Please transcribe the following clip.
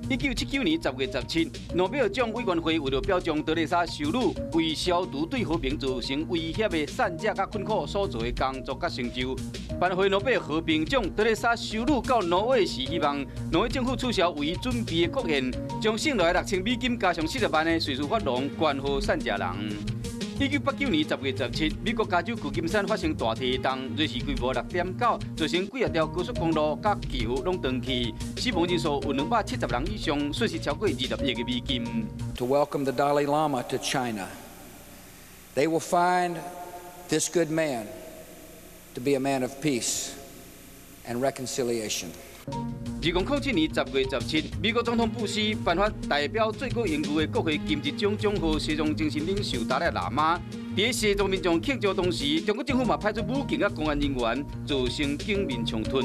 1979年10月17，諾貝爾獎委員會為著表彰德蕾莎修女為消除對和平造成威脅的散者佮困苦所做的工作佮成就，頒予諾貝爾和平獎。德蕾莎修女到挪威時，希望挪威政府取消為伊準備的國宴，將剩落來6000美金加上40萬的瑞士法郎捐予散食人。1989年10月17，美國加州舊金山發生大地動，芮氏規模6.9，造成幾若條高速公路佮橋攏斷去，死亡人數有270人以上，損失超過20億個美金。 To welcome the Dalai Lama to China, they will find this good man to be a man of peace and reconciliation. 2007年10月17，美國總統布希頒發代表最高榮譽的國會金質獎獎予西藏精神領袖達賴喇嘛。佇西藏民眾慶祝同時，中國政府嘛派出武警佮公安人員，造成警民衝突。